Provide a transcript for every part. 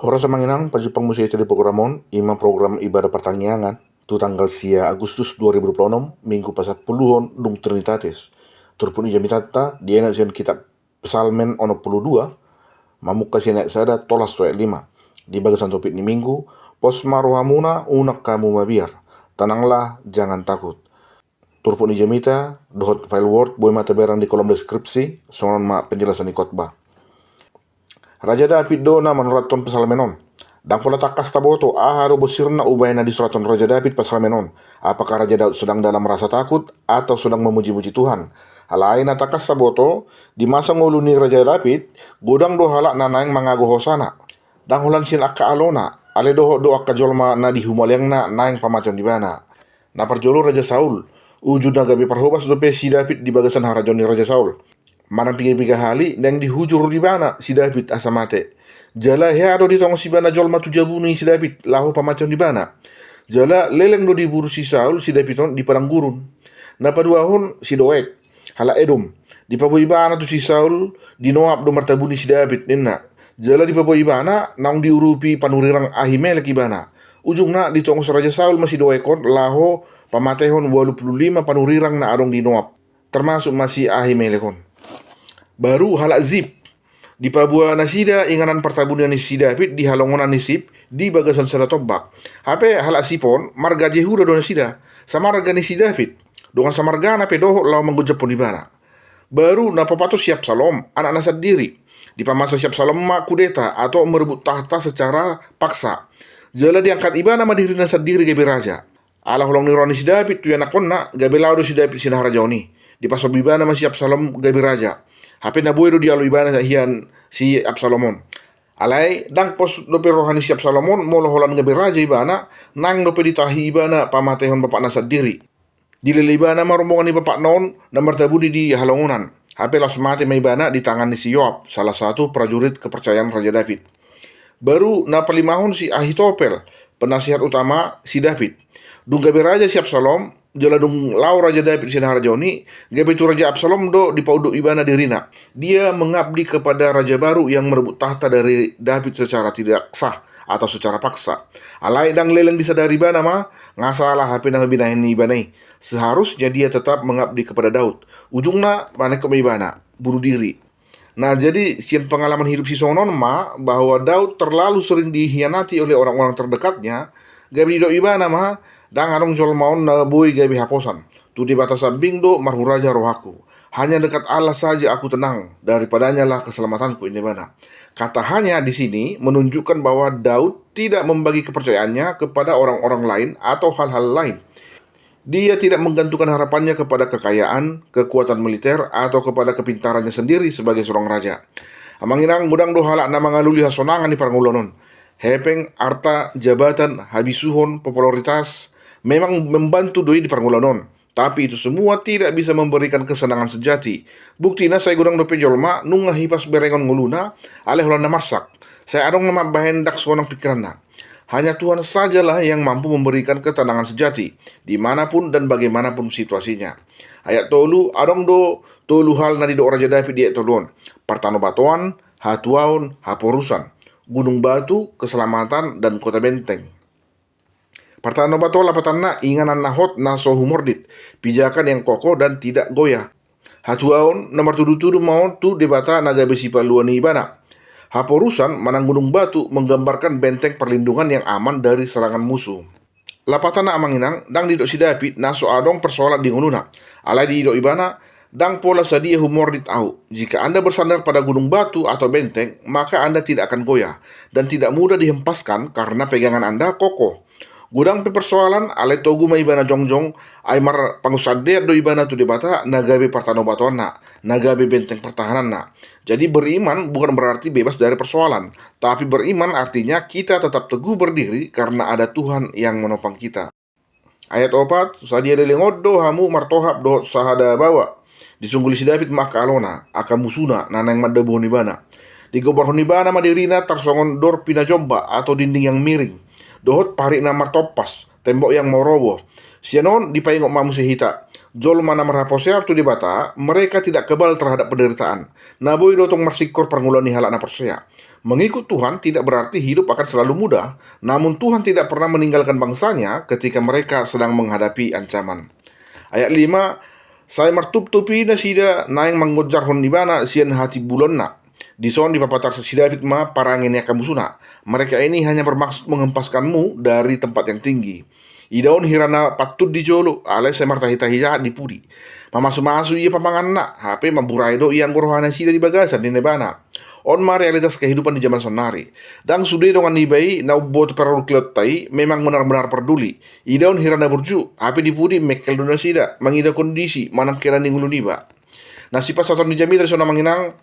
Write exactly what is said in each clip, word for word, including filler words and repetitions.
Horas amang inang, pajumpang muse hita di program on, ima program ibadah partangiangan, tu tanggal sia Agustus dua ribu dua puluh enam, Minggu pasampuluhon dung Trinitatis. Turpuk ni jamitanta, dienet sian kitab Psalmen onom puluh dua, mamungka sian ayat sada tolhas tu ayat lima. Di bagasan topik ni Minggu, pos ma rohamuna, unang hamu mabiar, tenanglah, jangan takut. Turpuk ni jamita dohot file Word boi ma taberang di kolom deskripsi, songon on ma penjelasan ni khotbah. Raja David do na manurathon psalmen on. Ndang pola tangkas taboto aha do bosirna umbahen na disurathon Raja David psalmen on. Apakah Raja Daud sedang dalam rasa takut atau sedang memuji-muji Tuhan? Alai na tangkas taboto, di masa ngolu ni Raja David, godang do halak na naeng mangago hosana. Ndang holan sian angka alona, alai dohot do angka jolma na di humaliangna naeng pamatehon ibana. Na parjolo Raja Saul. Ujungna gabe parhobas dope si David di bagasan harajaon ni Raja Saul. Manang piga-piga hali naeng dihujur ibana si David asa mate. Jala hea do ditongon ibana jolma tu jabu ni si David laho pamatehon ibana. Jala leleng do diburu si Saul si David on di padang gurun. Na paduahon si Doeg, halak Edom. Dipaboa ibana tu si Saul, di Noab do martabuni si David, ninna. Jala dipaboa ibana naung diurupi panurirang Ahimelek ibana. Ujungna ditongos Raja Saul ma si Doeg on laho pamatehon ualu pulu lima panurirang na adong di Noab, termasuk ma si Ahimelek on. Baru halak Zip. Dipaboa nasida inganan partabunian ni si David di halongonan ni Zip di bagasan sada tombak. Hape halak Zip on marga Jehuda do nasida, samarga ni si David. Dongan samargana pe dohot laho manggonjaphon ibana. Baru na papatos si Absalom, anakna sandiri. Dipamasa si Absalom ma kudeta atau merebut tahta secara paksa. Jala diangkat ibana ma dirina sandiri gabe raja. Ala holong ni roha ni si David tu ianakhonna, gabe laho do si David sian harajaon i. Dipasom ibana ma si Absalom gabe raja. Hape na boi do dialo ibana hian si Absalom on. Alai ndang pos dope roha ni si Absalom on molo holan gabe raja ibana, naeng dope ditahi ibana pamatehon bapakna sandiri. Dilele ibana ma rombongan ni bapakna on na martabuni di halongonan. Hape laos mate ma ibana di tangan ni si Yoab, salah satu prajurit kepercayaan Raja David. Baru na palimahon si Ahitofel, penasehat utama si David. Dung gabe raja si Absalom, jala dung laho Raja David sian harajaon i, gabe tu Raja Absalom do dipaunduk ibana dirina. Dia mengabdi kepada raja baru yang merebut tahta dari David secara tidak sah atau secara paksa. Alai ndang leleng disadari ibana ma, nga sala hape na binahen ni ibana i. Seharusnya dia tetap mengabdi kepada Daud. Ujungna manengkop ma ibana, bunuh diri. Nah, jadi sian pengalaman hidup si songon on ma, bahwa Daud terlalu sering dihianati oleh orang-orang terdekatnya, gabe didok ibana ma, ndang adong jolma on na boi gabe haposan. Tu Debata sambing do marhuraja rohangku. Hanya dekat Allah saja aku tenang, daripadanya lah keselamatanku, ninna ibana. Kata hanya di sini menunjukkan bahwa Daud tidak membagi kepercayaannya kepada orang-orang lain atau hal-hal lain. Dia tidak menggantungkan harapannya kepada kekayaan, kekuatan militer, atau kepada kepintarannya sendiri sebagai seorang raja. Amang inang, godang do halak na mangalului hasonangan di parngoluan on. Hepeng, arta, jabatan, habisuhon, popularitas memang membantu do i di parngoluan on. Tapi itu semua tidak bisa memberikan kesenangan sejati. Buktina sai godang dope jolma nunga hipas berengon ngoluna, alai holan na marsak. Sai adong na mambahen ndang sonang pikiranna. Hanya Tuhan sajalah yang mampu memberikan ketenangan sejati, di mana pun dan bagaimanapun situasinya. Ayat tolu, adong do tolu hal na didok Raja David di ayat tolu on. Partanobatoan, hatuaon, haporusan, gunung batu, keselamatan, dan kota benteng. Partanobatoan lapatanna inganan na hot na so humordit, pijakan yang kokoh dan tidak goyah. Hatuaon na martudu-tudu ma on tu Debata na gabe sipalua ni ibana. Haporusan manang gunung batu menggambarkan benteng perlindungan yang aman dari serangan musuh. Lapatanna amang inang, ndang didok si David na so adong persoalan di ngoluna. Alai didok ibana, ndang pola sadia humordit ahu. Jika Anda bersandar pada gunung batu atau benteng, maka Anda tidak akan goyah dan tidak mudah dihempaskan karena pegangan Anda kokoh. Godang pe persoalan, alai togu ma ibana jongjong, ai marpangunsandean do ibana tu Debata na gabe partanobatoanna, na gabe benteng pertahananna. Jadi beriman bukan berarti bebas dari persoalan, tapi beriman artinya kita tetap teguh berdiri karena ada Tuhan yang menopang kita. Ayat opat, sadia leleng on do hamu martohap dohot sahada baoa. Disungguli si David ma angka alona, angka musuna na naeng mandabuhon ibana. Digombarhon ibana ma dirina tarsongon dor pinajomba atau dinding yang miring, dohot parik na martompas, tembok yang maroboh. Sian on dipaingot ma muse hita, Jolma na marhaporseaon tu Debata, mereka tidak kebal terhadap penderitaan. Na boi do tong marsingkor parngoluan ni halak na porsea. Mengikut Tuhan tidak berarti hidup akan selalu mudah. Namun Tuhan tidak pernah meninggalkan bangsa-Nya ketika mereka sedang menghadapi ancaman. Ayat lima, sai martuptup i nasida naeng mangonjarhon ibana sian hatimbulonna. Dison dipapatar si David ma parange ni angka musuna. Mereka ini hanya bermaksud menghempaskanmu dari tempat yang tinggi. Idaon hira na pantun di jolo, alai sai martahi-tahi jahat di pudi. Mamasumasu ia pamanganna, hape mamburai do ia anggo roha nasida di bagasan, ninna ibana. On ma realitas kehidupan di jaman saonnari. Ndang sude dongan niba i na umboto parorukionta i memang benar-benar parduli. Idaon hira na burju, hape di pudi mengkel do nasida mangida kondisi manang keadaan ni ngolu niba. Na sipasahaton ni jamita dison, amang inang,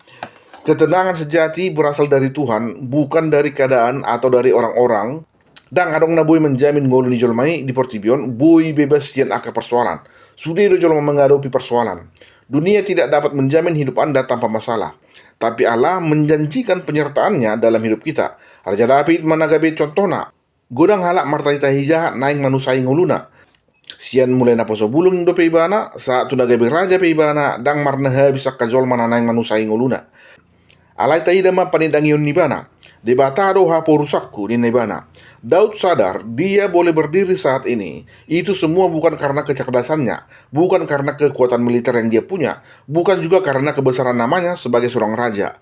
ketenangan sejati berasal dari Tuhan, bukan dari keadaan atau dari orang-orang. Ndang adong na boi menjamin ngolu ni jolma i di portibi on boi bebas sian angka persoalan. Sude do jolma menghadapi persoalan. Dunia tidak dapat menjamin hidup Anda tanpa masalah. Tapi Allah menjanjikan penyertaan-Nya dalam hidup kita. Raja David ma na gabe contohna. Godang halak martahi-tahi jahat naeng manusai ngoluna. Sian mulai naposo bulung dope ibana, sahat tu na gabe raja pe ibana, ndang marna habis angka jolma na naeng manusai ngoluna. Alai taida ma panindangion ni ibana. Debata do haporusanku, ninna ibana. Daud sadar, dia boleh berdiri saat ini. Itu semua bukan karena kecerdasannya, bukan karena kekuatan militer yang dia punya, bukan juga karena kebesaran namanya sebagai seorang raja.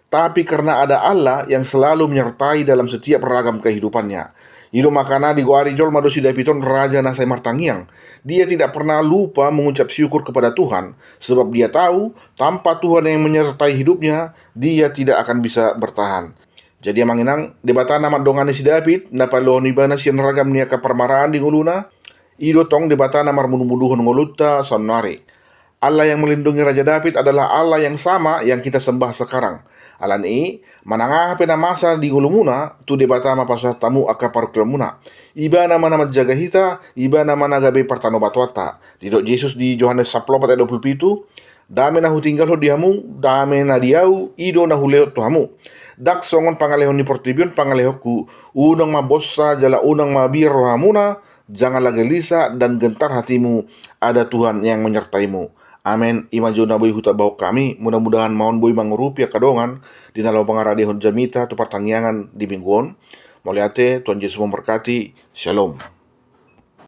Tapi karena ada Allah yang selalu menyertai dalam setiap ragam kehidupannya. I do makana digoari jolma do si David on raja na sai martangiang. Dia tidak pernah lupa mengucap syukur kepada Tuhan, sebab dia tahu tanpa Tuhan yang menyertai hidupnya, dia tidak akan bisa bertahan. Jadi, amang inang, Debata na mandongani si David, na paluahon ibana sian ragam ni angka parmaraan di ngoluna, i do tong Debata na marmudu-muduhon ngolunta saonnari. Allah yang melindungi Raja David adalah Allah yang sama yang kita sembah sekarang. Alani i, manang aha pe na masa di ngolumuna, tu Debata ma pasahat hamu angka parungkilonmuna. Ibana ma na manjaga hita, Ibana ma na gabe partanobatoanta. Didok Jesus di Johannes sampulu opat ayat dua pulu pitu, dame na hutinggalhon di hamu, dame na di Ahu, i do na hulehon tu hamu. Ndang songon pangalehon ni portibi on pangalehonku, unang ma bosa jala unang ma biar rohamuna, janganlah gelisah dan gentar hatimu, ada Tuhan yang menyertaimu. Amen. I ma jo na boi hutambahon hami, mudah-mudahan ma on boi mangurupi angka dongan di na laho mangaradehon jamita tu partangiangan di minggu on. Mauliate, Tuhan Jesus memberkati. Shalom.